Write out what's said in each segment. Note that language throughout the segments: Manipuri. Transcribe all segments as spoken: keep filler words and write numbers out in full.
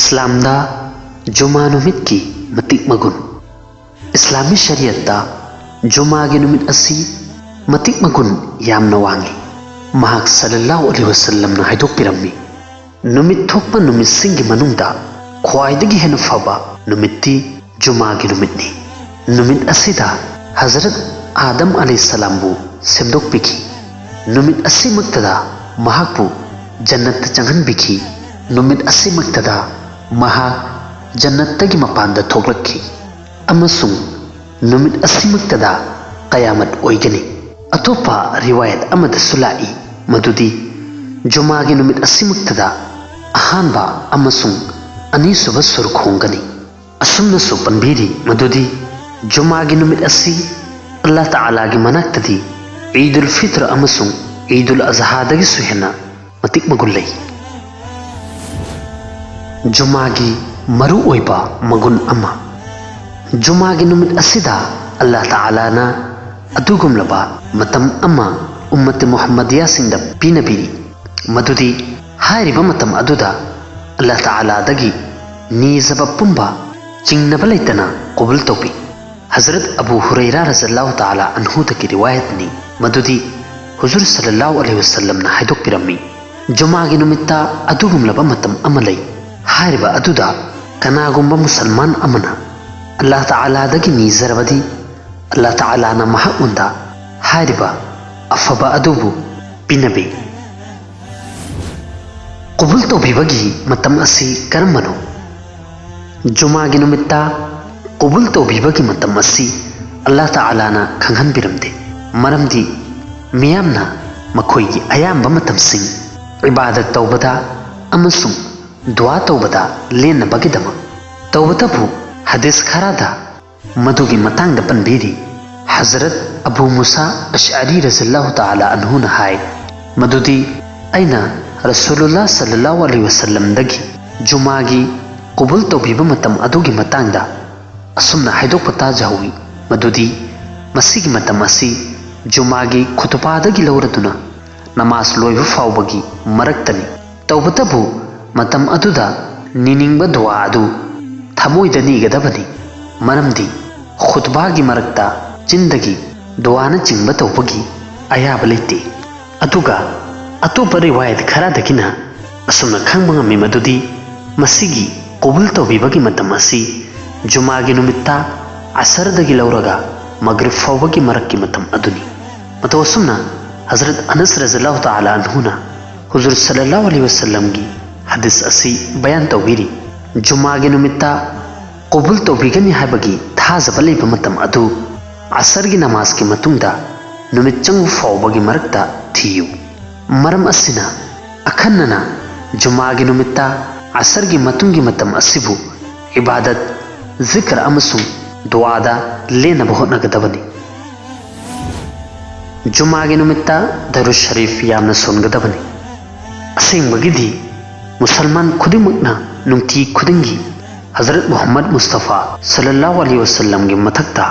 ꯏꯁꯂꯥꯝꯗ ꯖꯨꯃꯥ ꯅꯨꯃꯤꯠꯀꯤ ꯃꯇꯤꯛ ꯃꯒꯨꯟ꯫ ꯏꯁꯂꯥꯃꯤ ꯁꯔꯤꯌꯠꯇ ꯖꯨꯃꯥꯒꯤ ꯅꯨꯃꯤꯠ ꯑꯁꯤ ꯃꯇꯤꯛ ꯃꯒꯨꯟ ꯌꯥꯝꯅ ꯋꯥꯡꯏ꯫ ꯃꯍꯥꯛ ꯁꯜꯂꯜꯂꯥꯍꯨ ꯑꯂꯩꯍꯤ ꯋꯁꯜꯂꯝꯅ ꯍꯥꯏꯗꯣꯛꯄꯤꯔꯝꯃꯤ, ꯅꯨꯃꯤꯠ ꯊꯣꯛꯄ ꯅꯨꯃꯤꯠꯁꯤꯡꯒꯤ ꯃꯅꯨꯡꯗ ꯈ꯭ꯋꯥꯏꯗꯒꯤ ꯍꯦꯟꯅ ꯐꯕ ꯅꯨꯃꯤꯠꯇꯤ ꯖꯨꯃꯥꯒꯤ ꯅꯨꯃꯤꯠꯅꯤ꯫ ꯅꯨꯃꯤꯠ ꯑꯁꯤꯗ ꯍꯖꯔꯠ ꯑꯥꯗꯝ ꯑꯂꯩꯍꯤꯁꯁꯂꯥꯝꯕꯨ ꯁꯦꯝꯗꯣꯛꯄꯤꯈꯤ꯫ ꯅꯨꯃꯤꯠ ꯑꯁꯤꯃꯛꯇꯗ ꯃꯍꯥꯛꯄꯨ ꯖꯟꯅꯠꯇ ꯆꯪꯍꯟꯕꯤꯈꯤ꯫ ꯅꯨꯃꯤꯠ ꯑꯁꯤꯃꯛꯇꯗ ꯃꯍꯥꯛ ꯖꯟꯅꯠꯇꯒꯤ ꯃꯄꯥꯟꯗ ꯊꯣꯛꯂꯛꯈꯤ꯫ ꯑꯃꯁꯨꯡ ꯅꯨꯃꯤꯠ ꯑꯁꯤꯃꯛꯇꯗ ꯀꯌꯥꯃꯠ ꯑꯣꯏꯒꯅꯤ꯫ ꯑꯇꯣꯞꯄ ꯔꯤꯋꯥꯌꯠ ꯑꯃꯗꯁꯨ ꯂꯥꯛꯏ ꯃꯗꯨꯗꯤ ꯖꯨꯃꯥꯒꯤ ꯅꯨꯃꯤꯠ ꯑꯁꯤꯃꯛꯇꯗ ꯑꯍꯥꯟꯕ ꯑꯃꯁꯨꯡ ꯑꯅꯤꯁꯨꯕ ꯁꯨꯔ ꯈꯣꯡꯒꯅꯤ꯫ ꯑꯁꯨꯝꯅꯁꯨ ꯄꯟꯕꯤꯔꯤ ꯃꯗꯨꯗꯤ ꯖꯨꯃꯥꯒꯤ ꯅꯨꯃꯤꯠ ꯑꯁꯤ ꯑꯜꯂꯥ ꯇꯥꯂꯥꯒꯤ ꯃꯅꯥꯛꯇꯗꯤ ꯏꯗꯨꯜ ꯐꯤꯇ꯭ꯔ ꯑꯃꯁꯨꯡ ꯏꯗꯨꯜ ꯑꯖꯍꯥꯗꯒꯤꯁꯨ ꯍꯦꯟꯅ ꯃꯇꯤꯛ ꯃꯒꯨꯟ ꯂꯩ꯫ ꯖꯨꯃꯥꯒꯤ ꯃꯔꯨꯑꯣꯏꯕ ꯃꯒꯨꯟ ꯑꯃ꯫ ꯖꯨꯃꯥꯒꯤ ꯅꯨꯃꯤꯠ ꯑꯁꯤꯗ ꯑꯜꯂꯥ ꯇꯥꯂꯥꯅ ꯑꯗꯨꯒꯨꯝꯂꯕ ꯃꯇꯝ ꯑꯃ ꯎꯝꯃꯠ ꯃꯨꯍꯝꯃꯗꯤꯌꯥꯁꯤꯡꯗ ꯄꯤꯅꯕꯤꯔꯤ ꯃꯗꯨꯗꯤ ꯍꯥꯏꯔꯤꯕ ꯃꯇꯝ ꯑꯗꯨꯗ ꯑꯜꯂꯥ ꯇꯥꯂꯥꯗꯒꯤ ꯅꯤꯖꯕ ꯄꯨꯝꯕ ꯆꯤꯡꯅꯕ ꯂꯩꯇꯅ ꯀꯕꯨꯜ ꯇꯧꯕꯤ꯫ ꯍꯖꯔꯠ ꯑꯕꯨ ꯍꯨꯔꯩꯔꯥ ꯔꯖꯜꯂꯥꯍꯨ ꯇꯥꯂꯥ ꯑꯟꯍꯨꯗꯒꯤ ꯔꯤꯋꯥꯌꯠꯅꯤ ꯃꯗꯨꯗꯤ ꯍꯨꯖꯨꯔ ꯁꯜꯂꯜꯂꯥꯍꯨ ꯑꯂꯩꯍꯤ ꯋꯁꯜꯂꯝꯅ ꯍꯥꯏꯗꯣꯛꯄꯤꯔꯝꯃꯤ, ꯖꯨꯃꯥꯒꯤ ꯅꯨꯃꯤꯠꯇ ꯑꯗꯨꯒꯨꯝꯂꯕ ꯃꯇꯝ ꯑꯃ ꯂꯩ꯫ ꯍꯥꯏꯔꯤꯕ ꯑꯗꯨꯗ ꯀꯅꯥꯒꯨꯝꯕ ꯃꯨꯁꯜꯃꯥꯟ ꯑꯃꯅ ꯑꯜꯂꯥ ꯇꯥꯂꯥꯗꯒꯤ ꯅꯤꯖꯔꯕꯗꯤ ꯑꯜꯂꯥ ꯇꯥꯂꯥꯅ ꯃꯍꯥꯛꯉꯣꯟꯗ ꯍꯥꯏꯔꯤꯕ ꯑꯐꯕ ꯑꯗꯨꯕꯨ ꯄꯤꯅꯕꯤ꯫ ꯀꯕꯨꯜ ꯇꯧꯕꯤꯕꯒꯤ ꯃꯇꯝ ꯑꯁꯤ ꯀꯔꯝꯕꯅꯣ? ꯖꯨꯃꯥꯒꯤ ꯅꯨꯃꯤꯠꯇ ꯀꯕꯨꯜ ꯇꯧꯕꯤꯕꯒꯤ ꯃꯇꯝ ꯑꯁꯤ ꯑꯜꯂꯥ ꯇꯥꯂꯥꯅ ꯈꯪꯍꯟꯕꯤꯔꯝꯗꯦ, ꯃꯔꯝꯗꯤ ꯃꯤꯌꯥꯝꯅ ꯃꯈꯣꯏꯒꯤ ꯑꯌꯥꯝꯕ ꯃꯇꯝꯁꯤꯡ ꯏꯕꯥꯗꯠ ꯇꯧꯕꯗ ꯑꯃꯁꯨꯡ ꯗꯨꯋꯥ ꯇꯧꯕꯗ ꯂꯦꯟꯅꯕꯒꯤꯗꯃꯛ꯫ ꯇꯧꯕꯇꯕꯨ ꯍꯗꯤꯁ ꯈꯔꯗ ꯃꯗꯨꯒꯤ ꯃꯇꯥꯡꯗ ꯄꯟꯕꯤꯔꯤ꯫ ꯍꯖꯔꯠ ꯑꯕꯨ ꯃꯨꯁꯥ ꯑꯁꯑꯔꯤ ꯔꯖꯜꯂꯥꯍꯨ ꯇꯥꯂꯥ ꯑꯟꯍꯨꯅ ꯍꯥꯏ ꯃꯗꯨꯗꯤ ꯑꯩꯅ ꯔꯁꯨꯂꯨꯜꯂꯥ ꯁꯜꯂꯜꯂꯥꯍꯨ ꯑꯂꯩꯍꯤ ꯋꯁꯜꯂꯝꯗꯒꯤ ꯖꯨꯃꯥꯒꯤ ꯀꯕꯨꯜ ꯇꯧꯕꯤꯕ ꯃꯇꯝ ꯑꯗꯨꯒꯤ ꯃꯇꯥꯡꯗ ꯑꯁꯨꯝꯅ ꯍꯥꯏꯗꯣꯛꯄ ꯇꯥꯖꯍꯧꯏ ꯃꯗꯨꯗꯤ ꯃꯁꯤꯒꯤ ꯃꯇꯝ ꯑꯁꯤ ꯖꯨꯃꯥꯒꯤ ꯈꯨꯇꯨꯄꯥꯗꯒꯤ ꯂꯧꯔꯗꯨꯅ ꯅꯃꯥꯖ ꯂꯣꯏꯕ ꯐꯥꯎꯕꯒꯤ ꯃꯔꯛꯇꯅꯤ꯫ ꯇꯧꯕꯇꯕꯨ ꯃꯇꯝ ꯑꯗꯨꯗ ꯅꯤꯅꯤꯡꯕ ꯗꯨꯋꯥ ꯑꯗꯨ ꯊꯃꯣꯏꯗ ꯅꯤꯒꯗꯕꯅꯤ꯫ ꯃꯔꯝꯗꯤ ꯈꯨꯠꯕꯥꯒꯤ ꯃꯔꯛꯇ ꯆꯤꯟꯗꯒꯤ ꯗꯨꯋꯥꯅꯆꯤꯡꯕ ꯇꯧꯕꯒꯤ ꯑꯌꯥꯕ ꯂꯩꯇꯦ꯫ ꯑꯗꯨꯒ ꯑꯇꯣꯞꯄ ꯔꯤꯋꯥꯌꯠ ꯈꯔꯗꯒꯤꯅ ꯑꯁꯨꯝꯅ ꯈꯪꯕ ꯉꯝꯃꯤ ꯃꯗꯨꯗꯤ ꯃꯁꯤꯒꯤ ꯀꯨꯕꯨꯜ ꯇꯧꯕꯤꯕꯒꯤ ꯃꯇꯝ ꯑꯁꯤ ꯖꯨꯃꯥꯒꯤ ꯅꯨꯃꯤꯠꯇ ꯑꯁꯔꯗꯒꯤ ꯂꯧꯔꯒ ꯃꯒ꯭ꯔꯤꯕ ꯐꯥꯎꯕꯒꯤ ꯃꯔꯛꯀꯤ ꯃꯇꯝ ꯑꯗꯨꯅꯤ꯫ ꯃꯇꯧ ꯑꯁꯨꯝꯅ ꯍꯖꯔꯠ ꯑꯅꯁ ꯔꯖꯜꯂꯥꯍꯨ ꯇꯥꯂꯥ ꯑꯟꯍꯨꯅ ꯍꯨꯖꯨꯔ ꯁꯜꯂꯜꯂꯥꯍꯨ ꯑꯂꯩꯍꯤ ꯋꯁꯜꯂꯝꯒꯤ ꯍꯗꯤꯁ ꯑꯁꯤ ꯕꯌꯥꯟ ꯇꯧꯕꯤꯔꯤ꯫ ꯖꯨꯃꯥꯒꯤ ꯅꯨꯃꯤꯠꯇ ꯀꯨꯕꯨꯜ ꯇꯧꯕꯤꯒꯅꯤ ꯍꯥꯏꯕꯒꯤ ꯊꯥꯖꯕ ꯂꯩꯕ ꯃꯇꯝ ꯑꯗꯨ ꯑꯁꯔꯒꯤ ꯅꯃꯥꯖꯀꯤ ꯃꯇꯨꯡꯗ ꯅꯨꯃꯤꯠ ꯆꯪꯕ ꯐꯥꯎꯕꯒꯤ ꯃꯔꯛꯇ ꯊꯤꯌꯨ꯫ ꯃꯔꯝ ꯑꯁꯤꯅ ꯑꯈꯟꯅꯅ ꯖꯨꯃꯥꯒꯤ ꯅꯨꯃꯤꯠꯇ ꯑꯁꯔꯒꯤ ꯃꯇꯨꯡꯒꯤ ꯃꯇꯝ ꯑꯁꯤꯕꯨ ꯏꯕꯥꯗꯠ, ꯖꯤꯀꯔ ꯑꯃꯁꯨꯡ ꯗꯨꯋꯥꯗ ꯂꯦꯟꯅꯕ ꯍꯣꯠꯅꯒꯗꯕꯅꯤ꯫ ꯖꯨꯃꯥꯒꯤ ꯅꯨꯃꯤꯠꯇ ꯗꯔꯨ ꯁꯔꯤꯐ ꯌꯥꯝꯅ ꯁꯣꯟꯒꯗꯕꯅꯤ꯫ ꯑꯁꯦꯡꯕꯒꯤꯗꯤ ꯃꯨꯁꯜꯃꯥꯟ ꯈꯨꯗꯤꯡꯃꯛꯅ ꯅꯨꯡꯇꯤ ꯈꯨꯗꯤꯡꯒꯤ ꯍꯖꯔꯠ ꯃꯨꯍꯝꯃꯗ ꯃꯨꯁꯇꯐꯥ ꯁꯜꯂꯜꯂꯥꯍꯨ ꯑꯂꯩꯍꯤ ꯋꯁꯜꯂꯝꯒꯤ ꯃꯊꯛꯇ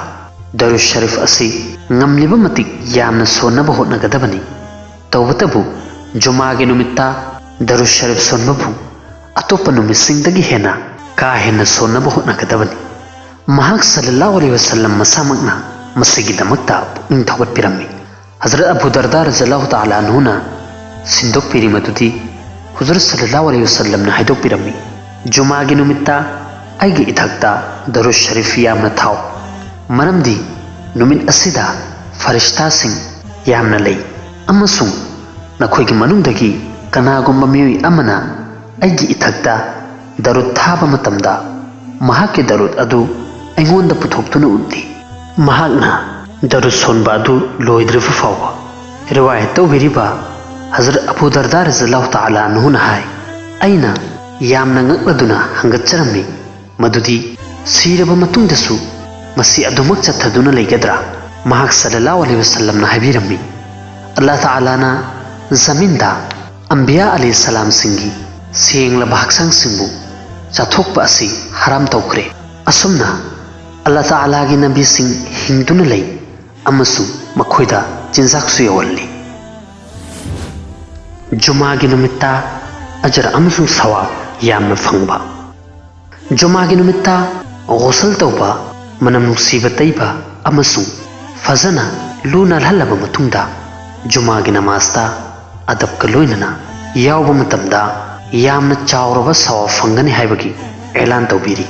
ꯗꯔꯨ ꯁꯔꯤꯐ ꯑꯁꯤ ꯉꯝꯂꯤꯕ ꯃꯇꯤꯛ ꯌꯥꯝꯅ ꯁꯣꯟꯅꯕ ꯍꯣꯠꯅꯒꯗꯕꯅꯤ꯫ ꯇꯧꯕꯇꯕꯨ ꯖꯨꯃꯥꯒꯤ ꯅꯨꯃꯤꯠꯇ ꯗꯔꯨ ꯁꯔꯤꯐ ꯁꯣꯟꯕꯕꯨ ꯑꯇꯣꯞꯄ ꯅꯨꯃꯤꯠꯁꯤꯡꯗꯒꯤ ꯍꯦꯟꯅ ꯀꯥ ꯍꯦꯟꯅ ꯁꯣꯟꯅꯕ ꯍꯣꯠꯅꯒꯗꯕꯅꯤ꯫ ꯃꯍꯥꯛ ꯁꯜꯂꯜꯂꯥꯍꯨ ꯑꯂꯩꯍꯤ ꯋꯁꯜꯂꯝ ꯃꯁꯥꯃꯛꯅ ꯃꯁꯤꯒꯤꯗꯃꯛꯇ ꯄꯨꯛꯅꯤꯡ ꯊꯧꯒꯠꯄꯤꯔꯝꯃꯤ꯫ ꯍꯖꯔꯠ ꯑꯕꯨ ꯗꯔꯗꯥ ꯔꯖꯜꯂꯥꯍꯨ ꯇꯥꯂꯥ ꯑꯟꯍꯨꯅ ꯁꯤꯟꯗꯣꯛꯄꯤꯔꯤ ꯃꯗꯨꯗꯤ ꯍꯨꯖꯨꯔ ꯁꯜꯂꯜꯂꯥꯍꯨ ꯑꯂꯩꯍꯤ ꯋꯁꯜꯂꯝꯅ ꯍꯥꯏꯗꯣꯛꯄꯤꯔꯝꯃꯤ, "ꯖꯨꯃꯥꯒꯤ ꯅꯨꯃꯤꯠꯇ ꯑꯩꯒꯤ ꯏꯊꯛꯇ ꯗꯔꯨ ꯁꯔꯤꯐ ꯌꯥꯝꯅ ꯊꯥꯎ, ꯃꯔꯝꯗꯤ ꯅꯨꯃꯤꯠ ꯑꯁꯤꯗ ꯐꯔꯤꯁꯇꯥꯁꯤꯡ ꯌꯥꯝꯅ ꯂꯩ, ꯑꯃꯁꯨꯡ ꯅꯈꯣꯏꯒꯤ ꯃꯅꯨꯡꯗꯒꯤ ꯀꯅꯥꯒꯨꯝꯕ ꯃꯤꯑꯣꯏ ꯑꯃꯅ ꯑꯩꯒꯤ ꯏꯊꯛꯇ ꯗꯔꯨꯗ ꯊꯥꯕ ꯃꯇꯝꯗ ꯃꯍꯥꯛꯀꯤ ꯗꯔꯨꯗ ꯑꯗꯨ ꯑꯩꯉꯣꯟꯗ ꯄꯨꯊꯣꯛꯇꯨꯅ ꯎꯠꯂꯤ꯫ ꯃꯍꯥꯛꯅ ꯗꯔꯨꯗ ꯁꯣꯟꯕ ꯑꯗꯨ ꯂꯣꯏꯗ꯭ꯔꯤꯕ ꯐꯥꯎꯕ"꯫ ꯔꯤꯋꯥꯌꯠ ꯇꯧꯕꯤꯔꯤꯕ ꯍꯖꯔꯠ ꯑꯕꯨ ꯗꯔꯗꯥ ꯔꯖꯜꯂꯥꯍꯨ ꯇꯥꯂꯥ ꯑꯟꯍꯨꯅ ꯍꯥꯏ, "ꯑꯩꯅ ꯌꯥꯝꯅ ꯉꯛꯂꯗꯨꯅ ꯍꯪꯒꯠꯆꯔꯝꯃꯤ ꯃꯗꯨꯗꯤ ꯁꯤꯔꯕ ꯃꯇꯨꯡꯗꯁꯨ ꯃꯁꯤ ꯑꯗꯨꯃꯛ ꯆꯠꯊꯗꯨꯅ ꯂꯩꯒꯗ꯭ꯔꯥ?" ꯃꯍꯥꯛ ꯁꯜꯂꯜꯂꯥꯍꯨ ꯑꯂꯩꯍꯤ ꯋꯁꯜꯂꯝꯅ ꯍꯥꯏꯕꯤꯔꯝꯃꯤ, "ꯑꯜꯂꯥꯍ ꯇꯥꯂꯥꯅ ꯖꯃꯤꯟꯗ ꯑꯝꯕꯤꯌꯥ ꯑꯂꯩꯍꯤ ꯁꯂꯥꯝꯁꯤꯡꯒꯤ ꯁꯦꯡꯂꯕ ꯍꯛꯆꯥꯡꯁꯤꯡꯕꯨ ꯆꯥꯊꯣꯛꯄ ꯑꯁꯤ ꯍꯔꯥꯝ ꯇꯧꯈ꯭ꯔꯦ꯫ ꯑꯁꯨꯝꯅ ꯑꯜꯂꯥꯍ ꯇꯥꯂꯥꯒꯤ ꯅꯕꯤꯁꯤꯡ ꯍꯤꯡꯗꯨꯅ ꯂꯩ ꯑꯃꯁꯨꯡ ꯃꯈꯣꯏꯗ ꯆꯤꯟꯖꯥꯛꯁꯨ ꯌꯧꯍꯜꯂꯤ"꯫ ꯖꯨꯃꯥꯒꯤ ꯅꯨꯃꯤꯠꯇ ꯑꯖꯔ ꯑꯃꯁꯨꯡ ꯁꯋꯥꯕ ꯌꯥꯝꯅ ꯐꯪꯕ꯫ ꯖꯨꯃꯥꯒꯤ ꯅꯨꯃꯤꯠꯇ ꯒꯣꯁꯜ ꯇꯧꯕ, ꯃꯅꯝ ꯅꯨꯡꯁꯤꯕ ꯇꯩꯕ ꯑꯃꯁꯨꯡ ꯐꯖꯅ ꯂꯨ ꯅꯥꯜꯍꯜꯂꯕ ꯃꯇꯨꯡꯗ ꯖꯨꯃꯥꯒꯤ ꯅꯃꯥꯖꯇ ꯑꯗꯕꯀ ꯂꯣꯏꯅꯅ ꯌꯥꯎꯕ ꯃꯇꯝꯗ ꯌꯥꯝꯅ ꯆꯥꯎꯔꯕ ꯁꯋꯥꯕ ꯐꯪꯒꯅꯤ ꯍꯥꯏꯕꯒꯤ ꯑꯦꯂꯥꯟ ꯇꯧꯕꯤꯔꯤ꯫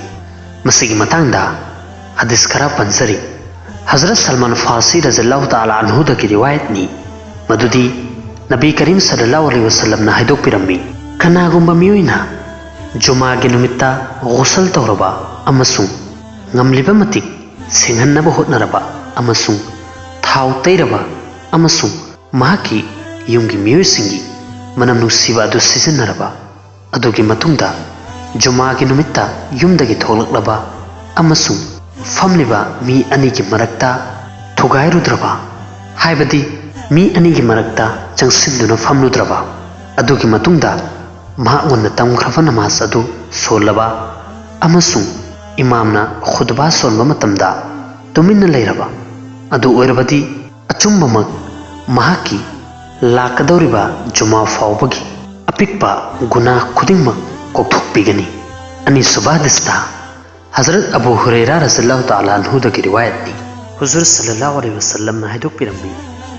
ꯃꯁꯤꯒꯤ ꯃꯇꯥꯡꯗ ꯍꯗꯤꯁ ꯈꯔ ꯄꯟꯖꯔꯤ꯫ ꯍꯖꯔꯠ ꯁꯜꯃꯥꯟ ꯐꯥꯔꯁꯤ ꯔꯖꯜꯂꯥꯍꯨ ꯇꯥꯂꯥ ꯑꯟꯍꯨꯗꯒꯤ ꯔꯤꯋꯥꯌꯠꯅꯤ, ꯃꯗꯨꯗꯤ ꯅꯕꯤ ꯀꯔꯤꯝ ꯁꯜꯂꯜꯂꯥꯍꯨ ꯑꯂꯩꯍꯤ ꯋꯁꯜꯂꯝꯅ ꯍꯥꯏꯗꯣꯛꯄꯤꯔꯝꯃꯤ, "ꯀꯅꯥꯒꯨꯝꯕ ꯃꯤꯑꯣꯏꯅ ꯖꯨꯃꯥꯒꯤ ꯅꯨꯃꯤꯠꯇ ꯒꯨꯁꯜ ꯇꯧꯔꯕ ꯑꯃꯁꯨꯡ ꯉꯝꯂꯤꯕ ꯃꯇꯤꯛ ꯁꯦꯡꯍꯟꯅꯕ ꯍꯣꯠꯅꯔꯕ ꯑꯃꯁꯨꯡ ꯊꯥꯎ ꯇꯩꯔꯕ ꯑꯃꯁꯨꯡ ꯃꯍꯥꯛꯀꯤ ꯌꯨꯝꯒꯤ ꯃꯤꯑꯣꯏꯁꯤꯡꯒꯤ ꯃꯅꯝ ꯅꯨꯡꯁꯤꯕ ꯑꯗꯨ ꯁꯤꯖꯤꯟꯅꯔꯕ, ꯑꯗꯨꯒꯤ ꯃꯇꯨꯡꯗ ꯖꯨꯃꯥꯒꯤ ꯅꯨꯃꯤꯠꯇ ꯌꯨꯝꯗꯒꯤ ꯊꯣꯛꯂꯛꯂꯕ ꯑꯃꯁꯨꯡ ꯐꯝꯂꯤꯕ ꯃꯤ ꯑꯅꯤꯒꯤ ꯃꯔꯛꯇ ꯊꯨꯒꯥꯏꯔꯨꯗ꯭ꯔꯕ, ꯍꯥꯏꯕꯗꯤ ꯃꯤ ꯑꯅꯤꯒꯤ ꯃꯔꯛꯇ ꯆꯪꯁꯤꯟꯗꯨꯅ ꯐꯝꯂꯨꯗ꯭ꯔꯕ, ꯑꯗꯨꯒꯤ ꯃꯇꯨꯡꯗ ꯃꯍꯥꯛꯉꯣꯟꯗ ꯇꯝꯈ꯭ꯔꯕ ꯅꯃꯥꯖ ꯑꯗꯨ ꯁꯣꯜꯂꯕ ꯑꯃꯁꯨꯡ ꯏꯃꯥꯝꯅ ꯈꯨꯠꯕꯥ ꯁꯣꯟꯕ ꯃꯇꯝꯗ ꯇꯨꯃꯤꯟꯅ ꯂꯩꯔꯕ, ꯑꯗꯨ ꯑꯣꯏꯔꯕꯗꯤ ꯑꯆꯨꯝꯕꯃꯛ ꯃꯍꯥꯛꯀꯤ ꯂꯥꯛꯀꯗꯧꯔꯤꯕ ꯖꯨꯃꯥ ꯐꯥꯎꯕꯒꯤ ꯑꯄꯤꯛꯄ ꯒꯨꯅꯥ ꯈꯨꯗꯤꯡꯃꯛ ꯀꯣꯛꯊꯣꯛꯄꯤꯒꯅꯤ"꯫ ꯑꯅꯤꯁꯨꯕ ꯍꯗꯤꯁꯇ ꯍꯖꯔꯠ ꯑꯕꯨ ꯍꯨꯔꯩꯔꯥ ꯔꯖꯜꯂꯥꯍꯨ ꯇꯥꯂꯥ ꯑꯟꯍꯨꯗꯒꯤ ꯔꯤꯋꯥꯌꯠꯅꯤ꯫ ꯍꯨꯖꯨꯔ ꯁꯜꯂꯜꯂꯥꯍꯨ ꯑꯂꯩꯍꯤ ꯋꯁꯜꯂꯝꯅ ꯍꯥꯏꯗꯣꯛꯄꯤꯔꯝꯃꯤ,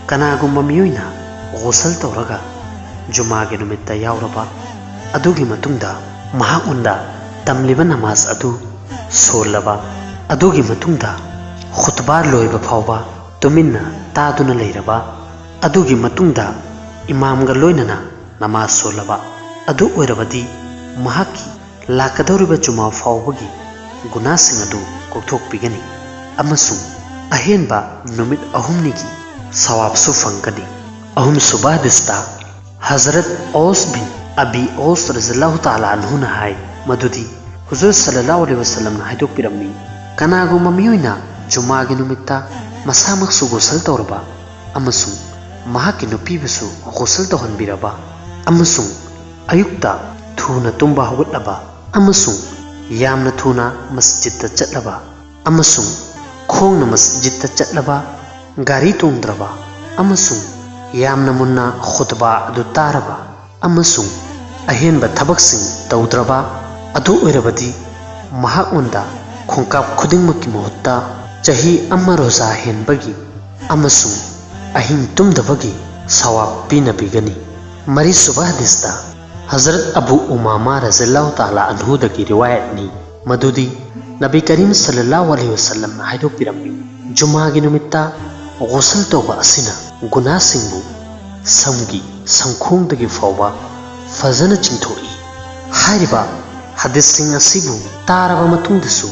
"ꯀꯅꯥꯒꯨꯝꯕ ꯃꯤꯑꯣꯏꯅ ꯒꯣꯁꯜ ꯇꯧꯔꯒ ꯖꯨꯃꯥꯒꯤ ꯅꯨꯃꯤꯠꯇ ꯌꯥꯎꯔꯕ, ꯑꯗꯨꯒꯤ ꯃꯇꯨꯡꯗ ꯃꯍꯥꯛꯉꯣꯟꯗ ꯇꯝꯂꯤꯕ ꯅꯃꯥꯖ ꯑꯗꯨ ꯁꯣꯜꯂꯕ, ꯑꯗꯨꯒꯤ ꯃꯇꯨꯡꯗ ꯈꯨꯠꯕꯥ ꯂꯣꯏꯕ ꯐꯥꯎꯕ ꯇꯨꯃꯤꯟꯅ ꯇꯥꯗꯨꯅ ꯂꯩꯔꯕ, ꯑꯗꯨꯒꯤ ꯃꯇꯨꯡꯗ ꯏꯃꯥꯝꯒ ꯂꯣꯏꯅꯅ ꯅꯃꯥꯖ ꯁꯣꯜꯂꯕ, ꯑꯗꯨ ꯑꯣꯏꯔꯕꯗꯤ ꯃꯍꯥꯛꯀꯤ ꯂꯥꯛꯀꯗꯧꯔꯤꯕ ꯖꯨꯃꯥ ꯐꯥꯎꯕꯒꯤ ꯒꯨꯅꯥꯁꯤꯡ ꯑꯗꯨ ꯀꯣꯛꯊꯣꯛꯄꯤꯒꯅꯤ ꯑꯃꯁꯨꯡ ꯑꯍꯦꯟꯕ ꯅꯨꯃꯤꯠ ꯑꯍꯨꯝꯅꯤꯒꯤ ꯁꯋꯥꯕꯁꯨ ꯐꯪꯒꯅꯤ"꯫ ꯑꯍꯨꯝꯁꯨꯕ ꯍꯗꯤꯁꯇ ꯍꯖꯔꯠ ꯑꯣꯁ ꯕꯤꯟ ꯑꯕꯤ ꯑꯣꯁ ꯔꯖꯜꯂꯥꯍꯨ ꯇꯥꯂꯥ ꯑꯟꯍꯨꯅ ꯍꯥꯏ ꯃꯗꯨꯗꯤ ꯍꯨꯖꯨꯔ ꯁꯜꯂꯜꯂꯥꯍꯨ ꯑꯂꯩꯍꯤ ꯋꯁꯜꯂꯝꯅ ꯍꯥꯏꯗꯣꯛꯄꯤꯔꯝꯃꯤ, "ꯀꯅꯥꯒꯨꯝꯕ ꯃꯤꯑꯣꯏꯅ ꯖꯨꯃꯥꯒꯤ ꯅꯨꯃꯤꯠꯇ ꯃꯁꯥꯃꯛꯁꯨ ꯒꯣꯁꯜ ꯇꯧꯔꯕ ꯑꯃꯁꯨꯡ ꯃꯍꯥꯛꯀꯤ ꯅꯨꯄꯤꯕꯨꯁꯨ ꯒꯣꯁꯜ ꯇꯧꯍꯟꯕꯤꯔꯕ ꯑꯃꯁꯨꯡ ꯑꯌꯨꯛꯇ ꯊꯨꯅ ꯇꯨꯝꯕ ꯍꯧꯒꯠꯂꯕ ꯑꯃꯁꯨꯡ ꯌꯥꯝꯅ ꯊꯨꯅ ꯃꯁꯖꯤꯗꯇ ꯆꯠꯂꯕ ꯑꯃꯁꯨꯡ ꯈꯣꯡꯅ ꯃꯁꯖꯤꯗꯇ ꯆꯠꯂꯕ, ꯒꯥꯔꯤ ꯇꯣꯡꯗ꯭ꯔꯕ ꯑꯃꯁꯨꯡ ꯌꯥꯝꯅ ꯃꯨꯟꯅ ꯈꯨꯠꯕꯥ ꯑꯗꯨ ꯇꯥꯔꯕ ꯑꯃꯁꯨꯡ ꯑꯍꯦꯟꯕ ꯊꯕꯛꯁꯤꯡ ꯇꯧꯗ꯭ꯔꯕ ꯑꯗꯨ ꯑꯣꯏꯔꯕꯗꯤ, ꯃꯍꯥꯛꯉꯣꯟꯗ ꯈꯣꯡꯀꯥꯞ ꯈꯨꯗꯤꯡꯃꯛꯀꯤ ꯃꯍꯨꯠꯇ ꯆꯍꯤ ꯑꯃ ꯔꯣꯖꯥ ꯍꯦꯟꯕꯒꯤ ꯑꯃꯁꯨꯡ ꯑꯍꯤꯡ ꯇꯨꯝꯗꯕꯒꯤ ꯁꯋꯥꯕ ꯄꯤꯅꯕꯤꯒꯅꯤ꯫ ꯃꯔꯤꯁꯨꯕ ꯍꯗꯤꯁꯇ ꯍꯖꯔꯠ ꯑꯕꯨ ꯎꯃꯥꯃꯥ ꯔꯖꯤꯌꯜꯂꯥꯍꯨ ꯇꯥꯂꯥ ꯑꯟꯍꯨꯗꯒꯤ ꯔꯤꯋꯥꯌꯠꯅꯤ, ꯃꯗꯨꯗꯤ ꯅꯕꯤ ꯀꯔꯤꯝ ꯁꯜꯂꯜꯂꯥꯍꯨ ꯑꯂꯩꯍꯤ ꯋꯁꯜꯂꯝꯅ ꯍꯥꯏꯗꯣꯛꯄꯤꯔꯝꯃꯤ, "ꯖꯨꯃꯥꯒꯤ ꯅꯨꯃꯤꯠꯇ ꯒꯨꯁꯜ ꯇꯧꯕ ꯑꯁꯤꯅ ꯒꯨꯅꯥꯁꯤꯡꯕꯨ ꯁꯝꯒꯤ ꯁꯝꯈꯣꯡꯗꯒꯤ ꯐꯥꯎꯕ ꯐꯖꯅ ꯆꯤꯡꯊꯣꯛꯏ"꯫ ꯍꯥꯏꯔꯤꯕ ꯍꯗꯤꯁꯁꯤꯡ ꯑꯁꯤꯕꯨ ꯇꯥꯔꯕ ꯃꯇꯨꯡꯗꯁꯨ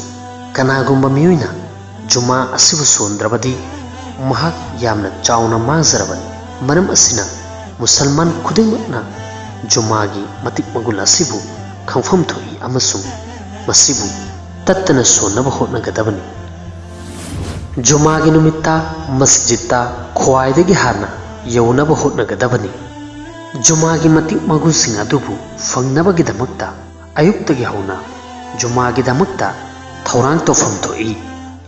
ꯀꯅꯥꯒꯨꯝꯕ ꯃꯤꯑꯣꯏꯅ ꯖꯨꯃꯥ ꯑꯁꯤꯕꯨ ꯁꯣꯟꯗ꯭ꯔꯕꯗꯤ ꯃꯍꯥꯛ ꯌꯥꯝꯅ ꯆꯥꯎꯅ ꯃꯥꯡꯖꯔꯕꯅꯤ꯫ ꯃꯔꯝ ꯑꯁꯤꯅ ꯃꯨꯁꯜꯃꯥꯟ ꯈꯨꯗꯤꯡꯃꯛꯅ ꯖꯨꯃꯥꯒꯤ ꯃꯇꯤꯛ ꯃꯒꯨꯟ ꯑꯁꯤꯕꯨ ꯈꯪꯐꯝ ꯊꯣꯛꯏ ꯑꯃꯁꯨꯡ ꯃꯁꯤꯕꯨ ꯇꯠꯇꯅ ꯁꯣꯟꯅꯕ ꯍꯣꯠꯅꯒꯗꯕꯅꯤ꯫ ꯖꯨꯃꯥꯒꯤ ꯅꯨꯃꯤꯠꯇ ꯃꯁꯖꯤꯗꯇ ꯈ꯭ꯋꯥꯏꯗꯒꯤ ꯍꯥꯟꯅ ꯌꯧꯅꯕ ꯍꯣꯠꯅꯒꯗꯕꯅꯤ꯫ ꯖꯨꯃꯥꯒꯤ ꯃꯇꯤꯛ ꯃꯒꯨꯟꯁꯤꯡ ꯑꯗꯨꯕꯨ ꯐꯪꯅꯕꯒꯤꯗꯃꯛꯇ ꯑꯌꯨꯛꯇꯒꯤ ꯍꯧꯅ ꯖꯨꯃꯥꯒꯤꯗꯃꯛꯇ ꯊꯧꯔꯥꯡ ꯇꯧꯐꯝ ꯊꯣꯛꯏ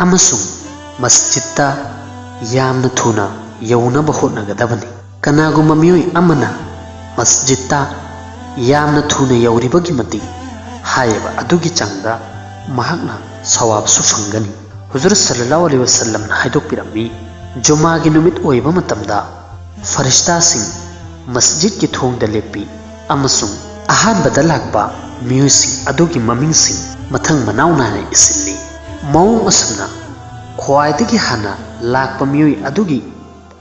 ꯑꯃꯁꯨꯡ ꯃꯁꯖꯤꯗꯇ ꯌꯥꯝꯅ ꯊꯨꯅ ꯌꯧꯅꯕ ꯍꯣꯠꯅꯒꯗꯕꯅꯤ꯫ ꯀꯅꯥꯒꯨꯝꯕ ꯃꯤꯑꯣꯏ ꯑꯃꯅ ꯃꯁꯖꯤꯗꯇ ꯌꯥꯝꯅ ꯊꯨꯅ ꯌꯧꯔꯤꯕꯒꯤ ꯃꯇꯤꯛ ꯍꯥꯏꯔꯤꯕ ꯑꯗꯨꯒꯤ ꯆꯥꯡꯗ ꯃꯍꯥꯛꯅ ꯁꯋꯥꯕꯁꯨ ꯐꯪꯒꯅꯤ꯫ ꯍꯨꯖꯨꯔ ꯁꯜꯂꯜꯂꯥꯍꯨ ꯑꯂꯩꯍꯤ ꯋꯁꯜꯂꯝꯅ ꯍꯥꯏꯗꯣꯛꯄꯤꯔꯝꯃꯤ, ꯖꯨꯃꯥꯒꯤ ꯅꯨꯃꯤꯠ ꯑꯣꯏꯕ ꯃꯇꯝꯗ ꯐꯔꯤꯁꯇꯥꯁꯤꯡ ꯃꯁꯖꯤꯗꯀꯤ ꯊꯣꯡꯗ ꯂꯦꯞꯄꯤ ꯑꯃꯁꯨꯡ ꯑꯍꯥꯟꯕꯗ ꯂꯥꯛꯄ ꯃꯤꯑꯣꯏꯁꯤꯡ ꯑꯗꯨꯒꯤ ꯃꯃꯤꯡꯁꯤꯡ ꯃꯊꯪ ꯃꯅꯥꯎ ꯅꯥꯏꯅ ꯏꯁꯤꯜꯂꯤ꯫ ꯃꯑꯣꯡ ꯑꯁꯨꯝꯅ ꯈ꯭ꯋꯥꯏꯗꯒꯤ ꯍꯥꯟꯅ ꯂꯥꯛꯄ ꯃꯤꯑꯣꯏ ꯑꯗꯨꯒꯤ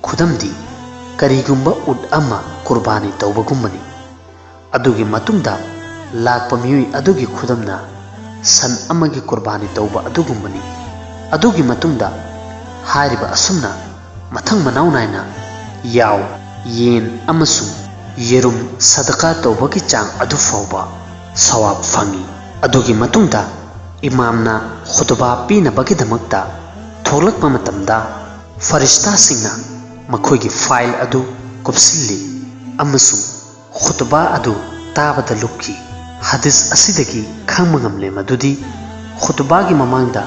ꯈꯨꯗꯝꯗꯤ ꯀꯔꯤꯒꯨꯝꯕ ꯎꯠ ꯑꯃ ꯀꯨꯔꯕꯥꯅꯤ ꯇꯧꯕꯒꯨꯝꯕꯅꯤ꯫ ꯑꯗꯨꯒꯤ ꯃꯇꯨꯡꯗ ꯂꯥꯛꯄ ꯃꯤꯑꯣꯏ ꯑꯗꯨꯒꯤ ꯈꯨꯗꯝꯅ ꯁꯟ ꯑꯃꯒꯤ ꯀꯨꯔꯕꯥꯅꯤ ꯇꯧꯕ ꯑꯗꯨꯒꯨꯝꯕꯅꯤ꯫ ꯑꯗꯨꯒꯤ ꯃꯇꯨꯡꯗ ꯍꯥꯏꯔꯤꯕ ꯑꯁꯨꯝꯅ ꯃꯊꯪ ꯃꯅꯥꯎ ꯅꯥꯏꯅ ꯌꯥꯎ, ꯌꯦꯟ ꯑꯃꯁꯨꯡ ꯌꯦꯔꯨꯝ ꯁꯗꯀꯥ ꯇꯧꯕꯒꯤ ꯆꯥꯡ ꯑꯗꯨ ꯐꯥꯎꯕ ꯁꯋꯥꯕ ꯐꯪꯏ꯫ ꯑꯗꯨꯒꯤ ꯃꯇꯨꯡꯗ ꯏꯃꯥꯝꯅ ꯈꯨꯇꯨꯕꯥ ꯄꯤꯅꯕꯒꯤꯗꯃꯛꯇ ꯊꯣꯛꯂꯛꯄ ꯃꯇꯝꯗ ꯐꯔꯤꯁꯇꯥꯁꯤꯡꯅ ꯃꯈꯣꯏꯒꯤ ꯐꯥꯏꯜ ꯑꯗꯨ ꯀꯨꯞꯁꯤꯜꯂꯤ ꯑꯃꯁꯨꯡ ꯈꯨꯇꯨꯕꯥ ꯑꯗꯨ ꯇꯥꯕꯗ ꯂꯨꯞꯈꯤ꯫ ꯍꯗꯤꯁ ꯑꯁꯤꯗꯒꯤ ꯈꯪꯕ ꯉꯝꯂꯦ ꯃꯗꯨꯗꯤ ꯈꯨꯇꯨꯕꯥꯒꯤ ꯃꯃꯥꯡꯗ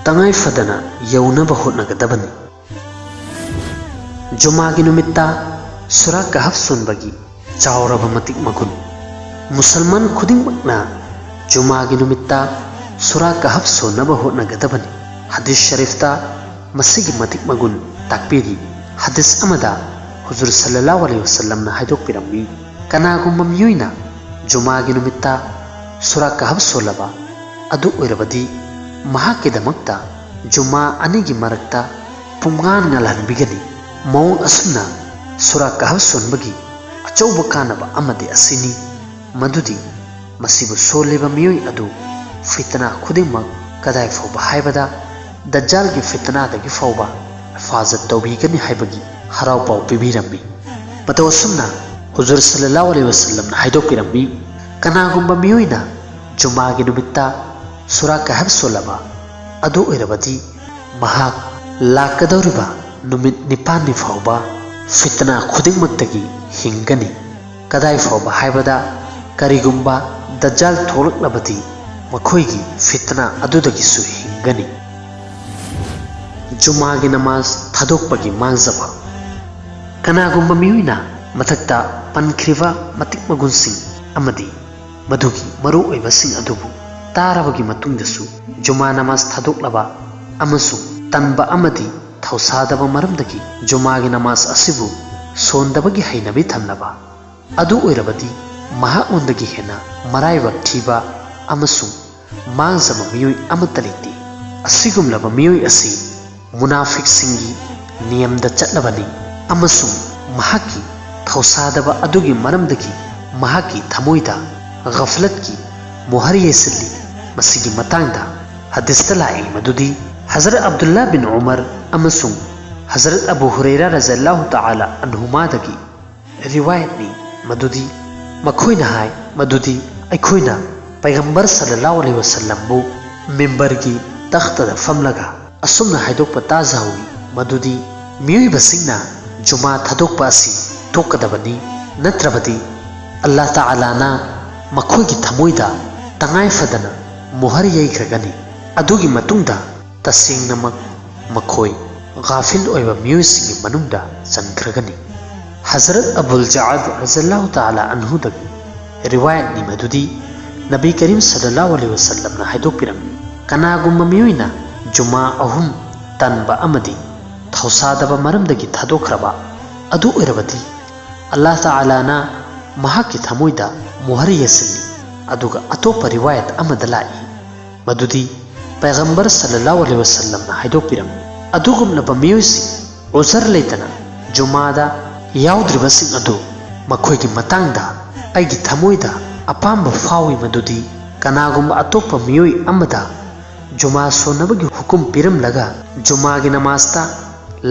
ꯇꯉꯥꯏ ꯐꯗꯅ ꯌꯧꯅꯕ ꯍꯣꯠꯅꯒꯗꯕꯅꯤ꯫ ꯖꯨꯃꯥꯒꯤ ꯅꯨꯃꯤꯠꯇ ꯁꯨꯔꯥ ꯀꯍꯐ ꯁꯣꯟꯕꯒꯤ ꯆꯥꯎꯔꯕ ꯃꯇꯤꯛ ꯃꯒꯨꯟ꯫ ꯃꯨꯁꯜꯃꯥꯟ ꯈꯨꯗꯤꯡꯃꯛꯅ ꯖꯨꯃꯥꯒꯤ ꯅꯨꯃꯤꯠꯇ ꯁꯨꯔꯥ ꯀꯍꯐ ꯁꯣꯟꯅꯕ ꯍꯣꯠꯅꯒꯗꯕꯅꯤ꯫ ꯍꯗꯤꯁ ꯁꯔꯤꯐꯇ ꯃꯁꯤꯒꯤ ꯃꯇꯤꯛ ꯃꯒꯨꯟ ꯇꯥꯛꯄꯤꯔꯤ꯫ ꯍꯗꯤꯁ ꯑꯃꯗ ꯍꯨꯖꯨꯔ ꯁꯜꯂꯜꯂꯥꯍꯨ ꯑꯂꯩꯍꯤ ꯋꯁꯜꯂꯝꯅ ꯍꯥꯏꯗꯣꯛꯄꯤꯔꯝꯃꯤ, "ꯀꯅꯥꯒꯨꯝꯕ ꯃꯤꯑꯣꯏꯅ ꯖꯨꯃꯥꯒꯤ ꯅꯨꯃꯤꯠꯇ ꯁꯨꯔꯥ ꯀꯍꯐ ꯁꯣꯜꯂꯕ ꯑꯗꯨ ꯑꯣꯏꯔꯕꯗꯤ, ꯃꯍꯥꯛꯀꯤꯗꯃꯛꯇ ꯖꯨꯃꯥ ꯑꯅꯤꯒꯤ ꯃꯔꯛꯇ ꯄꯨꯡꯉꯥꯟ ꯉꯥꯜꯍꯟꯕꯤꯒꯅꯤ꯫" ꯃꯑꯣꯡ ꯑꯁꯨꯝꯅ ꯁꯨꯔꯥ ꯀꯍꯐ ꯁꯣꯟꯕꯒꯤ ꯑꯆꯧꯕ ꯀꯥꯟꯅꯕ ꯑꯃꯗꯤ ꯑꯁꯤꯅꯤ, ꯃꯗꯨꯗꯤ ꯃꯁꯤꯕꯨ ꯁꯣꯜꯂꯤꯕ ꯃꯤꯑꯣꯏ ꯑꯗꯨ ꯐꯤꯇꯅꯥ ꯈꯨꯗꯤꯡꯃꯛ, ꯀꯗꯥꯏ ꯐꯥꯎꯕ ꯍꯥꯏꯕꯗ ꯗꯖꯥꯜꯒꯤ ꯐꯤꯇꯅꯥꯗꯒꯤ ꯐꯥꯎꯕ ꯍꯤꯐꯥꯖꯠ ꯇꯧꯕꯤꯒꯅꯤ ꯍꯥꯏꯕꯒꯤ ꯍꯔꯥꯎ ꯄꯥꯎ ꯄꯤꯕꯤꯔꯝꯃꯤ꯫ ꯃꯇꯧ ꯑꯁꯨꯝꯅ ꯍꯨꯖꯨꯔ ꯁꯜꯂꯜꯂꯥꯍꯨ ꯑꯂꯩꯍꯤ ꯋꯁꯜꯂꯝꯅ ꯍꯥꯏꯗꯣꯛꯄꯤꯔꯝꯃꯤ, "ꯀꯅꯥꯒꯨꯝꯕ ꯃꯤꯑꯣꯏꯅ ꯖꯨꯃꯥꯒꯤ ꯅꯨꯃꯤꯠꯇ ꯁꯨꯔꯥ ꯀꯍꯐ ꯁꯣꯜꯂꯕ ꯑꯗꯨ ꯑꯣꯏꯔꯕꯗꯤ, ꯃꯍꯥꯛ ꯂꯥꯛꯀꯗꯧꯔꯤꯕ ꯅꯨꯃꯤꯠ ꯅꯤꯄꯥꯟꯅꯤ ꯐꯥꯎꯕ ꯐꯤꯇꯅꯥ ꯈꯨꯗꯤꯡꯃꯛꯇꯒꯤ ꯍꯤꯡꯒꯅꯤ꯫ ꯀꯗꯥꯏ ꯐꯥꯎꯕ ꯍꯥꯏꯕꯗ ꯀꯔꯤꯒꯨꯝꯕ ꯗꯖꯥꯜ ꯊꯣꯛꯂꯛꯂꯕꯗꯤ ꯃꯈꯣꯏꯒꯤ ꯐꯤꯇꯅꯥ ꯑꯗꯨꯗꯒꯤꯁꯨ ꯍꯤꯡꯒꯅꯤ꯫" ꯖꯨꯃꯥꯒꯤ ꯅꯃꯥꯖ ꯊꯥꯗꯣꯛꯄꯒꯤ ꯃꯥꯡꯖꯕ꯫ ꯀꯅꯥꯒꯨꯝꯕ ꯃꯤꯑꯣꯏꯅ ꯃꯊꯛꯇ ꯄꯟꯈ꯭ꯔꯤꯕ ꯃꯇꯤꯛ ꯃꯒꯨꯟꯁꯤꯡ ꯑꯃꯗꯤ ꯃꯗꯨꯒꯤ ꯃꯔꯨꯑꯣꯏꯕꯁꯤꯡ ꯑꯗꯨꯕꯨ ꯇꯥꯔꯕꯒꯤ ꯃꯇꯨꯡꯗꯁꯨ ꯖꯨꯃꯥ ꯅꯃꯥꯖ ꯊꯥꯗꯣꯛꯂꯕ ꯑꯃꯁꯨꯡ ꯇꯟꯕ ꯑꯃꯗꯤ ꯊꯧꯁꯥꯗꯕ ꯃꯔꯝꯗꯒꯤ ꯖꯨꯃꯥꯒꯤ ꯅꯃꯥꯖ ꯑꯁꯤꯕꯨ ꯁꯣꯟꯗꯕꯒꯤ ꯍꯩꯅꯕꯤ ꯊꯝꯂꯕ ꯑꯗꯨ ꯑꯣꯏꯔꯕꯗꯤ, ꯃꯍꯥꯛꯉꯣꯟꯗꯒꯤ ꯍꯦꯟꯅ ꯃꯔꯥꯏꯕꯛ ꯊꯤꯕ ꯑꯃꯁꯨꯡ ꯃꯥꯡꯖꯕ ꯃꯤꯑꯣꯏ ꯑꯃꯠꯇ ꯂꯩꯇꯦ꯫ ꯑꯁꯤꯒꯨꯝꯂꯕ ꯃꯤꯑꯣꯏ ꯑꯁꯤ ꯃꯨꯅꯥꯐꯤꯛꯁꯤꯡꯒꯤ ꯅꯤꯌꯝꯗ ꯆꯠꯂꯕꯅꯤ ꯑꯃꯁꯨꯡ ꯃꯍꯥꯛꯀꯤ ꯊꯧꯁꯥꯗꯕ ꯑꯗꯨꯒꯤ ꯃꯔꯝꯗꯒꯤ ꯃꯍꯥꯛꯀꯤ ꯊꯃꯣꯏꯗ ꯒꯐꯂꯠꯀꯤ ꯃꯣꯍꯔ ꯌꯩꯁꯤꯜꯂꯤ꯫ ꯃꯁꯤꯒꯤ ꯃꯇꯥꯡꯗ ꯍꯗꯤꯁꯇ ꯂꯥꯛꯏ ꯃꯗꯨꯗꯤ ꯍꯖꯔꯠ ꯑꯕꯗꯨꯜꯂꯥ ꯕꯤꯟ ꯎꯃꯔ ꯑꯃꯁꯨꯡ ꯍꯖꯔꯠ ꯑꯕꯨ ꯍꯨꯔꯩꯔꯥ ꯔꯖꯜꯂꯥꯍꯨ ꯇꯥꯂꯥ ꯑꯟꯍꯨꯃꯥꯗꯒꯤ ꯔꯤꯋꯥꯌꯠꯅꯤ ꯃꯗꯨꯗꯤ ꯃꯈꯣꯏꯅ ꯍꯥꯏ ꯃꯗꯨꯗꯤ ꯑꯩꯈꯣꯏꯅ ꯄꯩꯒꯝꯕꯔ ꯁꯜꯂꯜꯂꯥꯍꯨ ꯑꯂꯩꯍꯤ ꯋꯁꯜꯂꯝꯕꯨ ꯃꯤꯝꯕꯔꯒꯤ ꯇꯈꯇꯗ ꯐꯝꯂꯒ ꯑꯁꯨꯝꯅ ꯍꯥꯏꯗꯣꯛꯄ ꯇꯥꯖꯍꯧꯏ ꯃꯗꯨꯗꯤ ꯃꯤꯑꯣꯏꯕꯁꯤꯡꯅ ꯖꯨꯃꯥ ꯊꯥꯗꯣꯛꯄ ꯑꯁꯤ ꯇꯣꯛꯀꯗꯕꯅꯤ, ꯅꯠꯇ꯭ꯔꯕꯗꯤ ꯑꯜꯂꯥ ꯇꯥꯂꯥꯅ ꯃꯈꯣꯏꯒꯤ ꯊꯃꯣꯏꯗ ꯇꯉꯥꯏ ꯐꯗꯅ ꯃꯣꯍꯔ ꯌꯩꯈ꯭ꯔꯒꯅꯤ꯫ ꯑꯗꯨꯒꯤ ꯃꯇꯨꯡꯗ ꯇꯁꯦꯡꯅꯃꯛ ꯃꯈꯣꯏ ꯒꯥꯐꯤꯜ ꯑꯣꯏꯕ ꯃꯤꯑꯣꯏꯁꯤꯡꯒꯤ ꯃꯅꯨꯡꯗ ꯆꯟꯈ꯭ꯔꯒꯅꯤ꯫ ꯍꯖꯔꯠ ꯑꯕꯨꯜ ꯖꯥꯗ ꯔꯖꯜꯂꯥꯍꯨ ꯇꯥꯂꯥ ꯑꯟꯍꯨꯗꯒꯤ ꯔꯤꯋꯥꯌꯠꯅꯤ ꯃꯗꯨꯗꯤ ꯅꯕꯤ ꯀꯔꯤꯝ ꯁꯜꯂꯜꯂꯥꯍꯨ ꯑꯂꯩꯍꯤ ꯋꯥꯁꯜꯂꯝꯅ ꯍꯥꯏꯗꯣꯛꯄꯤꯔꯝꯃꯤ, ꯀꯅꯥꯒꯨꯝꯕ ꯃꯤꯑꯣꯏꯅ ꯖꯨꯃꯥ ꯑꯍꯨꯝ ꯇꯟꯕ ꯑꯃꯗꯤ ꯊꯧꯁꯥꯗꯕ ꯃꯔꯝꯗꯒꯤ ꯊꯥꯗꯣꯛꯈ꯭ꯔꯕ ꯑꯗꯨ ꯑꯣꯏꯔꯕꯗꯤ, ꯑꯜꯂꯥꯍ ꯇꯥꯂꯥꯅ ꯃꯍꯥꯛꯀꯤ ꯊꯃꯣꯏꯗ ꯃꯨꯍꯔ ꯌꯦꯁꯤꯜꯂꯤ꯫ ꯑꯗꯨꯒ ꯑꯇꯣꯞꯄ ꯔꯤꯋꯥꯌꯠ ꯑꯃꯗ ꯂꯥꯛꯏ ꯃꯗꯨꯗꯤ ꯄꯩꯒꯝꯕꯔ ꯁꯜꯂꯜꯂꯥꯍꯨ ꯑꯂꯩꯍꯤ ꯋꯥꯁꯜꯂꯝꯅ ꯍꯥꯏꯗꯣꯛꯄꯤꯔꯝꯃꯤ, ꯑꯗꯨꯒꯨꯝꯂꯕ ꯃꯤꯑꯣꯏꯁꯤꯡ ꯎꯖꯔ ꯂꯩꯇꯅ ꯖꯨꯃꯥꯗ ꯌꯥꯎꯗ꯭ꯔꯤꯕꯁꯤꯡ ꯑꯗꯨ ꯃꯈꯣꯏꯒꯤ ꯃꯇꯥꯡꯗ ꯑꯩꯒꯤ ꯊꯃꯣꯏꯗ ꯑꯄꯥꯝꯕ ꯐꯥꯎꯏ ꯃꯗꯨꯗꯤ ꯀꯅꯥꯒꯨꯝꯕ ꯑꯇꯣꯞꯄ ꯃꯤꯑꯣꯏ ꯑꯃꯗ ꯖꯨꯃꯥ ꯁꯣꯟꯅꯕꯒꯤ ꯍꯨꯀꯨꯝ ꯄꯤꯔꯝꯂꯒ ꯖꯨꯃꯥꯒꯤ ꯅꯃꯥꯖꯇ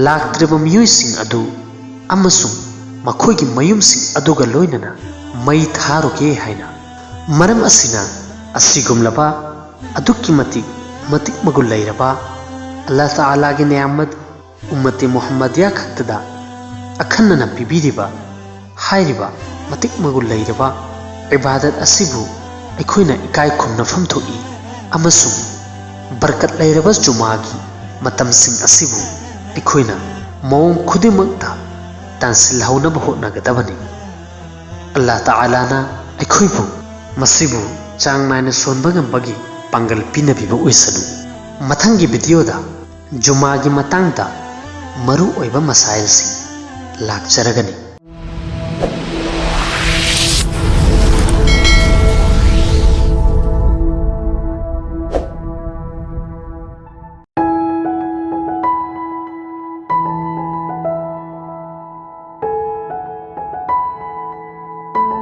ꯂꯥꯛꯇ꯭ꯔꯤꯕ ꯃꯤꯑꯣꯏꯁꯤꯡ ꯑꯗꯨ ꯑꯃꯁꯨꯡ ꯃꯈꯣꯏꯒꯤ ꯃꯌꯨꯝꯁꯤꯡ ꯑꯗꯨꯒ ꯂꯣꯏꯅꯅ ꯃꯩ ꯊꯥꯔꯨꯒꯦ ꯍꯥꯏꯅ꯫ ꯃꯔꯝ ꯑꯁꯤꯅ ꯑꯁꯤꯒꯨꯝꯂꯕ ꯑꯗꯨꯛꯀꯤ ꯃꯇꯤꯛ ꯃꯇꯤꯛ ꯃꯒꯨꯟ ꯂꯩꯔꯕ ꯑꯜꯂꯥꯍ ꯇꯥꯂꯥꯒꯤ ꯅꯤꯌꯥꯃꯠ ꯎꯝꯃꯇꯤ ꯃꯨꯍꯝꯃꯗꯤꯌꯥ ꯈꯛꯇꯗ ꯑꯈꯟꯅꯅ ꯄꯤꯕꯤꯔꯤꯕ ꯍꯥꯏꯔꯤꯕ ꯃꯇꯤꯛ ꯃꯒꯨꯟ ꯂꯩꯔꯕ ꯏꯕꯥꯗꯠ ꯑꯁꯤꯕꯨ ꯑꯩꯈꯣꯏꯅ ꯏꯀꯥꯏ ꯈꯨꯝꯅꯐꯝ ꯊꯣꯛꯏ ꯑꯃꯁꯨꯡ ꯕꯔꯀꯠ ꯂꯩꯔꯕ ꯖꯨꯃꯥꯒꯤ ꯃꯇꯝꯁꯤꯡ ꯑꯁꯤꯕꯨ ꯑꯩꯈꯣꯏꯅ ꯃꯑꯣꯡ ꯈꯨꯗꯤꯡꯃꯛꯇ ꯇꯥꯟꯁꯤꯜꯍꯧꯅꯕ ꯍꯣꯠꯅꯒꯗꯕꯅꯤ꯫ ꯑꯜꯂꯥꯍ ꯇꯥꯂꯥꯅ ꯑꯩꯈꯣꯏꯕꯨ ꯃꯁꯤꯕꯨ ꯆꯥꯡ ꯅꯥꯏꯅ ꯁꯣꯟꯕ ꯉꯝꯕꯒꯤ ꯄꯥꯡꯒꯜ ꯄꯤꯅꯕꯤꯕ ꯑꯣꯏꯁꯅꯨ꯫ ꯃꯊꯪꯒꯤ ꯚꯤꯗꯤꯑꯣꯗ ꯖꯨꯃꯥꯒꯤ ꯃꯇꯥꯡꯗ ꯃꯔꯨ ꯑꯣꯏꯕ ꯃꯁꯥꯏꯜꯁꯤꯡ ꯂꯥꯛꯆꯔꯒꯅꯤ꯫